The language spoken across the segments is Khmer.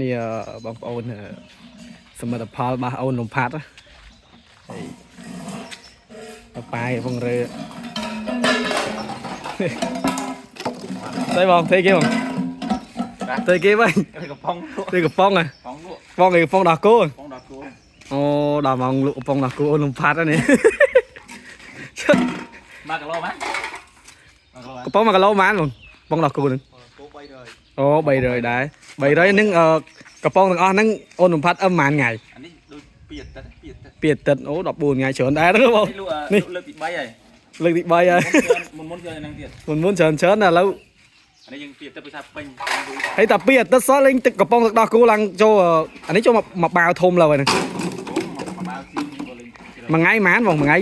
នេះបងប្អូនសមិទ្ធផលរបស់អូនលំផាត់ណាហើយប៉ាប៉ាយបងរើស្អីបងធ្វើគេបងធ្វើគេវិញ កំប៉ុងលក់ ធ្វើកំប៉ុងហ៎ កំប៉ុងលក់ បងឯកំប៉ុងដោះគោ កំប៉ុងដល់គោ អូដល់ម៉ោងលក់កំប៉ុងដោះគោអូនលំផាត់ហ្នឹងនេះ 1គីឡូម៉ា1គីឡូ កំប៉ុង1គីឡូប៉ុន្មានបងកំប៉ុងដោះគោហ្នឹង គោ300 អូ300ដែរ300ហ្នឹងកំប៉ុងទាំងអស់ហ្នឹងអូនលំផាត់អឹមប៉ុន្មានថ្ងៃ អានេះដូច2អាទិត្យ2អាទិត្យ ពីអាទិត្យអូ14ថ្ងៃច្រើនដែរហ្នឹងបង នេះលក់នេះលើកទី3ហើយ លើកទី3ហើយ មុនមុនច្រើនហ្នឹងទៀត មុនមុនច្រើនច្រើនតែឥឡូវ អានេះយើង2អាទិត្យពិសាពេញ ហើយតែពីអាទិត្យសោះលេងទឹកកំប៉ុងទឹកដោះគោឡើងចូលអានេះចូលមកមកបាវធំឡើយហ្នឹង មកបាវជាងក៏លេង មួយថ្ងៃប៉ុន្មានបងមួយថ្ងៃ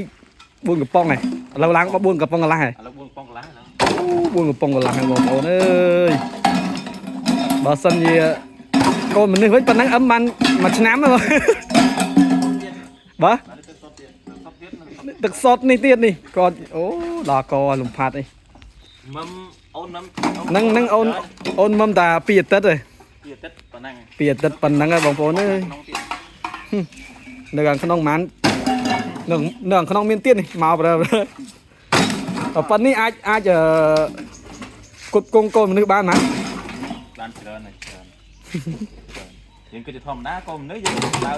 4កំប៉ុងហ៎ឥឡូវឡើងមក4កំប៉ុងកន្លះហ៎ ឥឡូវ4កំប៉ុងកន្លះឥឡូវ អូ4កំប៉ុងកន្លះហ្នឹងបងប្អូនអើយបើសិនជាកូនមនុស្សវិញប៉ុណ្ណឹងអឹមបានមួយឆ្នាំហ៎បងបាទ បាទទឹកសុតទៀតទឹកសុតទៀតនឹង ទឹកសុតនេះទៀតនេះគាត់អូដល់កលំផាត់នេះ មឹមអូនមឹម ហ្នឹងហ្នឹងអូនអូនមឹមតាពីអាទិត្យឯង 2អាទិត្យប៉ុណ្ណឹង ពីអាទិត្យប៉ុណ្ណឹងហ៎បងប្អូនអើយ ក្នុងទៀត នៅខាងក្នុងហ្មងនៅនៅខាងក្នុងមានទៀតនេះមកប្រើប្រើតែប៉ុណ្នេះអាចអាចអឺគុតគង់កូនមនុស្សបានហ្មង បានច្រើនហើយច្រើនយើងគិតជាធម្មតាក៏មនុស្សយើងដើរ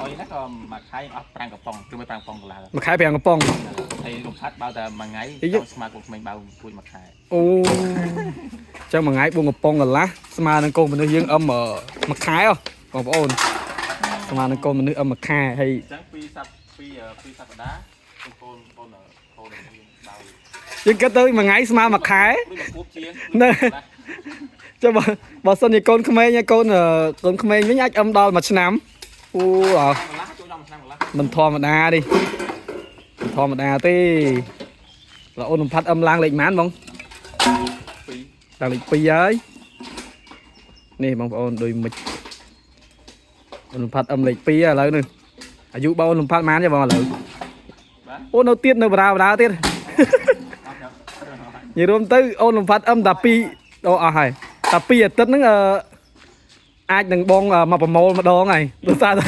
អុយណាក៏មួយខែអស់5កំប៉ុងគឺមិន5កំប៉ុងកន្លះ មួយខែ5កំប៉ុង ហើយលំផាត់បើតែមួយថ្ងៃស្មើកូនក្មេងបើពួយមួយខែ អូចឹងមួយថ្ងៃ4កំប៉ុងកន្លះស្មើនឹងកូនមនុស្សយើងអឹមមួយខែហ៎បងប្អូនស្មើនឹងកូនមនុស្សអឹមមួយខែហើយ អញ្ចឹងពីសប្ពីពីសប្តាហ៍កូនកូនកូនយើងបើ យើងគិតទៅមួយថ្ងៃស្មើមួយខែ ដូចមកគួបជាង ណែចុះបើបើសិនជាកូនក្មេងហើយកូនកូនក្មេងវិញអាចអឹមដល់មួយឆ្នាំអូអើ កន្លះចូលដល់មួយឆ្នាំកន្លះ មិនធម្មតាទេមិនធម្មតាទេឡើអូនបំផាត់អឹមឡើងលេខប៉ុន្មានបង ពីរ ឡើងលេខ2ហើយនេះបងប្អូនដូចមិនអូនបំផាត់អឹមលេខ2ឥឡូវនេះអាយុបងអូនបំផាត់ប៉ុន្មានទេបងឥឡូវ បាទ អូនៅទៀតនៅបរាបរាទៀត អត់ និយាយរួមទៅអូនលំផាត់អឹមតា2អូអស់ហើយតា2អាទិត្យហ្នឹងអឺអាចនឹងបងមកប្រមូលម្ដងហើយដោយសារតែ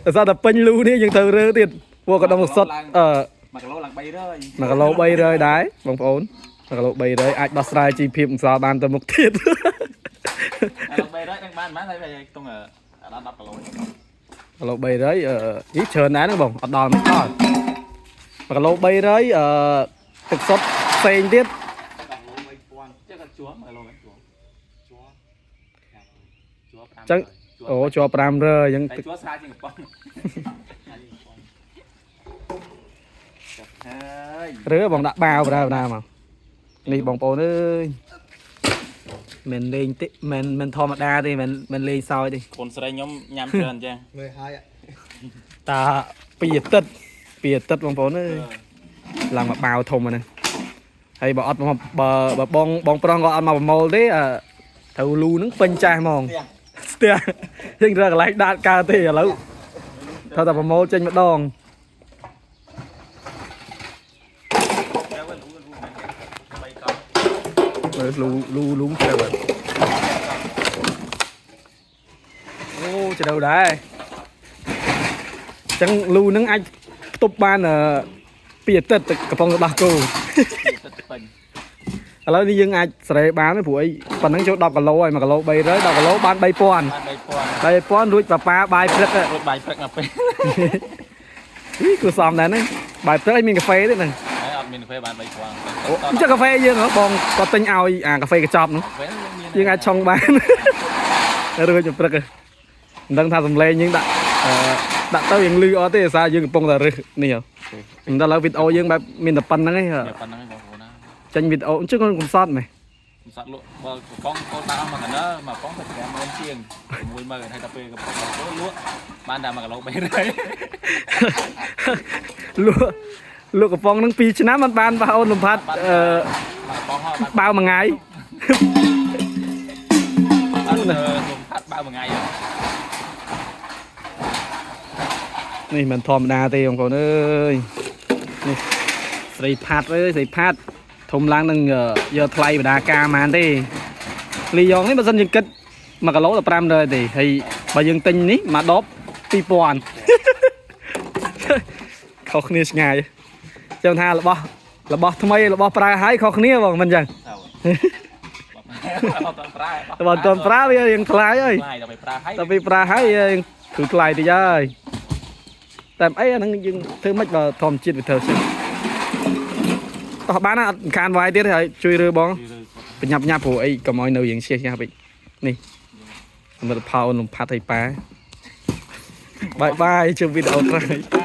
ដោយសារតែពេញលូនេះយើងត្រូវរើទៀតពួកកដុងសុតអឺ 1គីឡូឡើង300 1គីឡូ300ដែរបងប្អូន1គីឡូ300អាចដោះស្រាយជីវភាពអង្សល់បានទៅមុខទៀត ឥឡូវ300នឹងបានប៉ុន្មានហើយខ្ទង់ដល់10គីឡូ គីឡូ300អឺយីច្រើនដែរហ្នឹងបងអត់ដល់មិនដល់1គីឡូ300អឺទឹកសុទ្ធផ្សេងទៀត គីឡូ3000ចេះគាត់ជួ1គីឡូមិនជួជួជួ5 អញ្ចឹងអូជាប់500អញ្ចឹងទឹក តែជួស្រាលជាងកំប៉ុងចាប់ហើយ រើបងដាក់បាវប្រើប្រើមកនេះបងប្អូនអើយមិនលេងទេមិនមិនធម្មតាទេមិនមិនលេងសើចទេ កូនស្រីខ្ញុំញ៉ាំច្រើនអញ្ចឹង មើលហើយ តាពីអាទិត្យពីអាទិត្យបងប្អូនអើយឡើងមកបាវធំហ្នឹងហើយបើអត់មកបើបើបងបងប្រុសក៏អត់មកប្រមូលទេអឺត្រូវលូហ្នឹងពេញចាស់ហ្មងស្ទះយើងរកកន្លែងដាក់កើតទេឥឡូវត្រូវតែប្រមូលចេញម្ដង ត្រូវលូលូមែនទេ3កង់ មើលលូលូលូជ្រៅហើយអូជ្រៅដែរអញ្ចឹងលូហ្នឹងអាចផ្ទប់បានពីអាទិត្យទៅកំប៉ុងទៅដោះគោ ទឹកពេញ ឥឡូវនេះយើងអាចសេរីបានទេព្រោះអីប៉ុណ្ណឹងចូល10គីឡូហើយ1គីឡូ300 10គីឡូបាន3000 បាន3000 3000រួចប៉ាប៉ាបាយព្រឹកហ៎ រួចបាយព្រឹកមកពេល អីគួរសមដែរហ្នឹងបាយព្រឹកឲ្យមានកាហ្វេទៀតហ្នឹង ហើយអត់មានកាហ្វេបាន3000 អូអញ្ចឹងកាហ្វេយើងហ៎បងគាត់ទិញឲ្យអាកាហ្វេកញ្ចប់ហ្នឹង កាហ្វេមាន យើងអាចឆុងបាន រួចទៅព្រឹកហ៎មិនដឹងថាសំឡេងយើងដាក់អឺដាក់ទៅយើងលឺអត់ទេដោយសារយើងកំពុងតែរើសនេះហ៎មិនដល់ឥឡូវវីដេអូយើងបែបមានតែប៉ុណ្្នឹងឯងហ៎ ប៉ុណ្្នឹងឯងបងប្អូនណា ចេញវីដេអូអញ្ចឹងកំសត់មែន សត្វលក់បើកំប៉ុងកូនដាក់អស់មកកណ្ដាលមកកំប៉ុងទៅ50000ជាង60000ហើយដល់ពេលកំប៉ុងដល់ទៅលក់បានតែ1គីឡូ300 លក់លក់កំប៉ុងហ្នឹង2ឆ្នាំมันបានបងអូនលំផាត់អឺ មកកំប៉ុងហោះបាន បាវមួយថ្ងៃ បានលំផាត់បាវមួយថ្ងៃ នេះមិនធម្មតាទេបងប្អូនអើយនេះស្រីផាត់អើយស្រីផាត់ធំឡើងនឹងយកថ្លៃបដាការហ្មងទេលីយ៉ងនេះបើសិនយើងគិត 1គីឡូតែ500ទេហើយបើយើងទិញនេះមួយដប2000ខុសគ្នាឆ្ងាយចាំថារបស់របស់ថ្មីរបស់ប្រើហើយខុសគ្នាបងមិនចឹង ទៅអត់ប្រើ បើមិនទាន់ប្រើវារៀងថ្លៃហើយ ថ្លៃដល់ពេលប្រើហើយ ដល់ពេលប្រើហើយរៀងធូរថ្លៃតិចហើយតែអីអាហ្នឹងយើងធ្វើម៉េចបើធម្មជាតិវាធ្វើចឹងតោះបានណាអត់ខានវាយទៀតហើយជួយរើបងបញ្ញាប់ញាប់ព្រោះអីកុំឲ្យនៅរៀងឈៀសញ៉ាស់ពេកនេះសមិទ្ធផលអូនលំផាត់ឲ្យប៉ាបាយបាយជួបវីដេអូក្រោយ។